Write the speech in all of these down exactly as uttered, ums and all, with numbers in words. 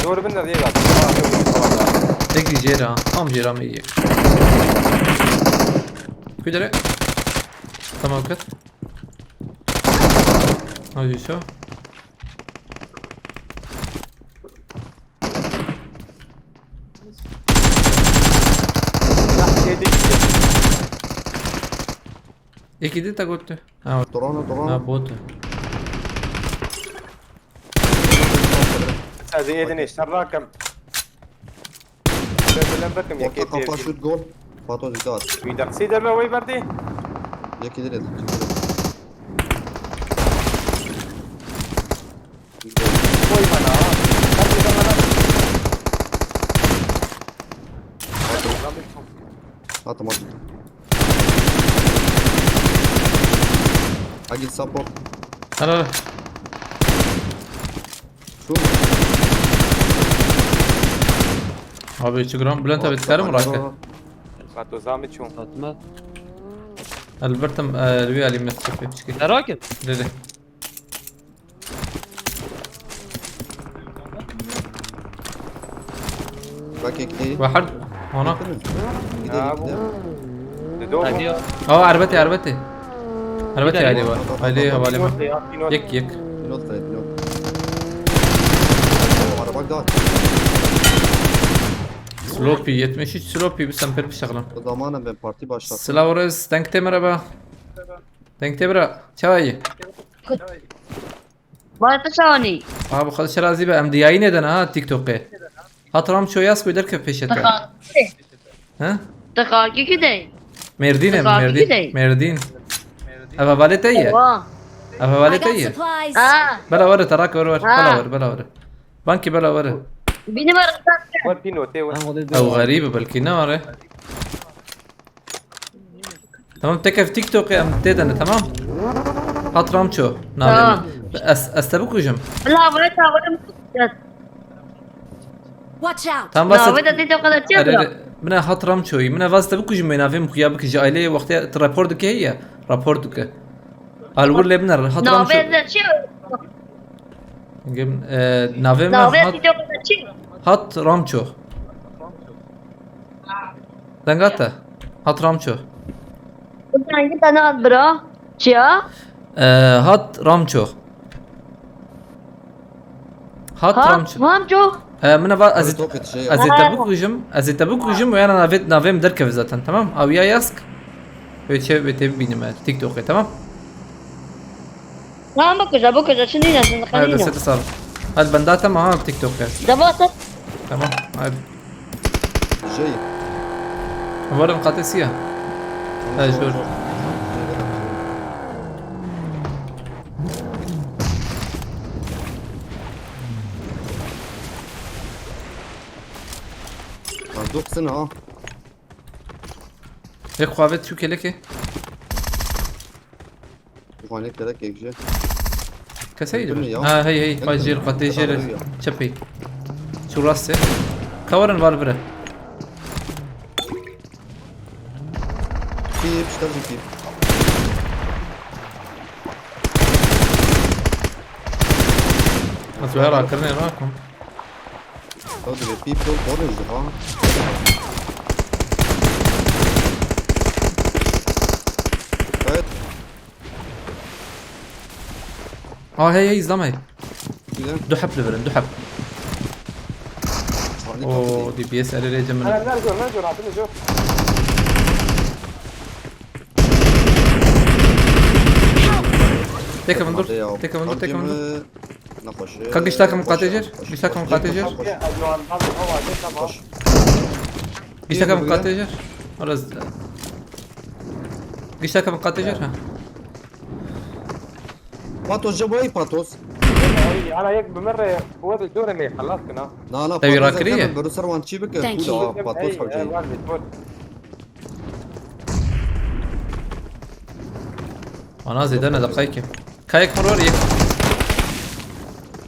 Dur bin de diye bak. Tek jêra. Tam jêra me yek. Kudere. Tamam kır. Hadi şu. Yekî di te got tu. Ha, Drone, drone. Ha, bot. Sadece yedin eşler rakam. Sözülen bakım ya Orta kafa kepiyevgin. Şut gol. Fato dikkat. Bir daksi derme vay verdi. Yekî direkt. Koy bana. Hadi bana. Atım atım. Agil support. Helal. Şu. Abi şu gram Bülent abi çıkarım rakı. Fato zahmet çun. Fatma. Albert'im e, Lübü Ali Mesut Pepçiki. Merakım. Dedi. Bak ekleyi. Ve her ona. Gidelim, Ya bu. gidelim. Dedo. Hadi yok. Aa, erbeti erbeti. Erbeti Bir Ali dakika. var. Ali havalim. Pilot ya, pilot. Yek yek. Pilot da pilot. Araba da. Sloppy yetmiş üç sloppy bir sen per bir şaklan. O zamanı ben parti başlattım. Silav Rez, denk te merhaba. Denk te bira. Çavayı. Vay pisanî. Abi xwedî şerazî be em diyayî nêdin ha TikTokê. Hat Ramço yaz ku derkev pêşete. Tıka. He? Tıka ki gidey. Mêrdîn e Tıka Mêrdîn. gidey. Mêrdîn. Ev hevalê te ye. Wa. Ev I hevalê te got ye. Supplies. Ha. Bela were tarak were were. Ha. Bela were bela were. Bankî bela were. Bini var. Var pilot e var. Ew xerîb e belkî ne were. Tamam, tekev TikTokê em tê de ne, tamam. Hat Ramço navê Tamam. min. Ez, ez te bikujim. La vay ta vay. Watch out. Tamam, bas. Navê de TikTok'da çi Erê, yapıyor? erê. Min e Hat Ramçoyî. Min e vaz te bikujim, wê navê min xuya bikije. Aileyê wextê tu rapor dike ya. Rapor dike. Alwir lê min e Hat Ramço. Navê de çi? Gem, e, navê min Navê Hat. TikTok'da çi? Hat Ramço. Denga te. Hat Ramço. Sen git ana bira. Çiya? E, Hat Ramço. Hat Ha? Ramço. Ramço. E, min eva ez Top et şey. ez ê te bikujim, ez ê te bikujim û yana navê navê min derkeve zaten, tamam? Awiya yask. Wê çe wê te bibînim e TikTokê, tamam? Tamam, bikuja bikuja. Şimdi ne şimdi? Hayır, dese de sağ ol. Hadi ben daha tamam ha TikTokê. Devam et. Tamam, hadi. Şey. Varım katesiya. Ha, jor. Az doksun ha. Yek xwe avêt çû kelekê. Wan yek kelek yek jî. Keseydi Yakın mi? ya. Ha, hey hey, Yakın bak jêr ya. qatê jêr Yakın ya. çepê. Çû rastê. Kawarin var bire. Pî, pişter jî pî. Ez wê rakirinê nakim. Ew divê pî pî û borê ji ha. Evet. Ha, hey hey, izlama hey. Güzel. Du heb li vir in, du heb. Hadi Oo, kapatayım. D P S erê rêce min. Ana, nerede, nerede, nerede, nerede? Têkevin dur, Hadi ya. têkevin dur, têkevin dur. Kankimi nexweş e. Ka gişta kim Boş qatê ver, jêr? boş ver, Gişta boş kim ver. qatê jêr? Ya, Elvan, tamam, tamam, tamam. Gişta kim Buraya. qatê jêr? Biraz. Gişta kim qatê jêr ha? Patos, cebayî Patos. Ay, ana yek bi min re, bu wê zor me xelas kina. Na, na, Te wî Patos, rakiriye? em berû ser wan çî bike, Thank tu you. da Patos Ey, xwe ey, bikey. var bir zor. Ana zêde ne deqayke. Kayek min ror yek.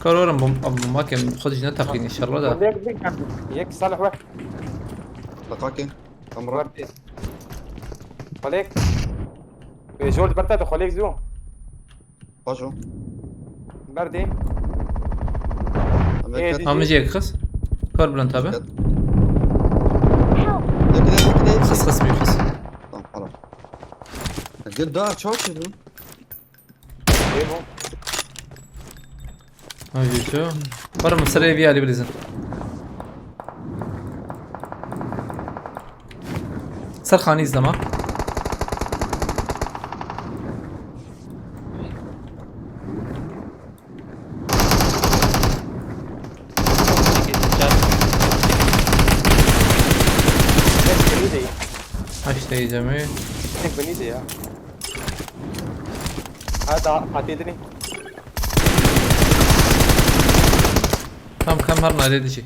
Karorim bom, bom makem xwe jî ne teqîn inşallah da. Yek, yek, yek Salih wek. Deqake. Kamera. Wek. Xolek. E, jol berta de xolek zu. Paşo. Berdi. Em Ê, ket- di- Ha, min jî yek xist. Bar Bülent abi. Dikkat. Help! Yekide, yekide. Xis xis bir xis. Tamam, tamam. Gel daha çok dedim. Değil mi? Hadi şu. Bar mı sıraya bir ali bilizin. Ser xanî izleme. Tek beni değil. Haşt diyeceğim. Tek beni de ya. Ha daha patedini. Tam kam her nade dişi.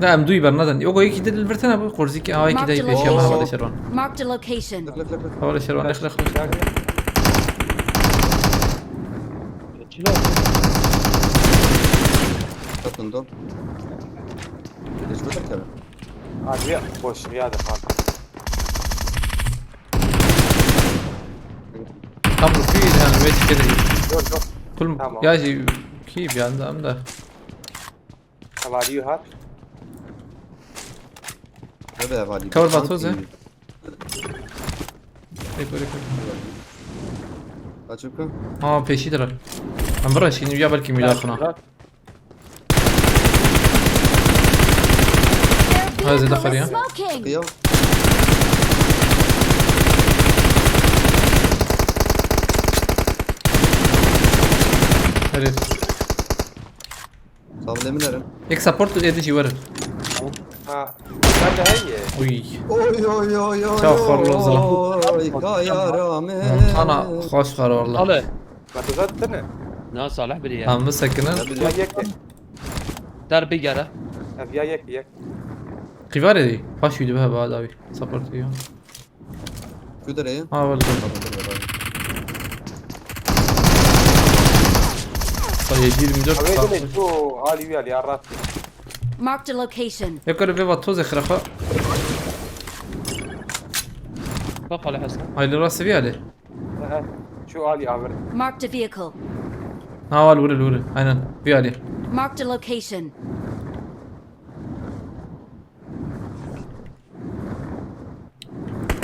Ne em duy bernadin. Yok o iki de dilbertene bu. Korziki a iki de Marked peşe location. Hava şervan. Marked a location. Lak lak lak lak. Hava şervan. Lek lek lek. Çilo. Katın dur. Geçmedik tabii. Abi ya boş ya da kaldı. Tam bu fiil yani ve tükedi. Dur dur. Kul Tamam. ya şey ki bir anda hem de. Havaliyu har. Ne be havali. Cover batoz, he? Eko eko. Açık mı? Ha peşidir. Ben bırak şimdi ya belki müdahale. Bırak. Their Hadi vehicle dafar ya. is smoking! Kıyam. Herif. Sağ ol, emin ederim. Ek support edici var. Ha. Ben de her ye. Uy. Oy oy oy oy. Çok horlu zıla. Oy kaya rame. Ana hoş var valla. Ale. Bak uzat ne? Na Salih biri ya. Tamam bu sakının. Ya yek. Der bir yere. Ya yek yek. Kıvar edi. Baş yedi be abi. Support ediyor. Küdere ya. Ha var. Sayı yirmi dört Abi saat. ne şu hali üyel ya rast. Marked a location. Yukarı bir vatoz ekrafa. Bak hele Hasan. Hayli rası bir hali. Şu hali abi. Marked a vehicle. Ha var vurul vurul. Aynen. Bir hali. Marked a location.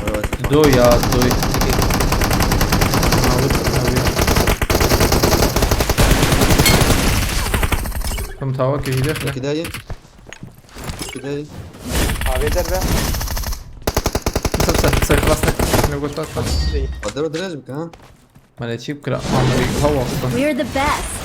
Evet. Do ya do. Ha, vur, vur. Tam tava kehide. Kidayı. Kidayı. Abi der be. Kısa kısa kısa kısa. Ne götür at. Şey. Adero direz mi ha? Mane çip kıra. Amri hava. We're the best!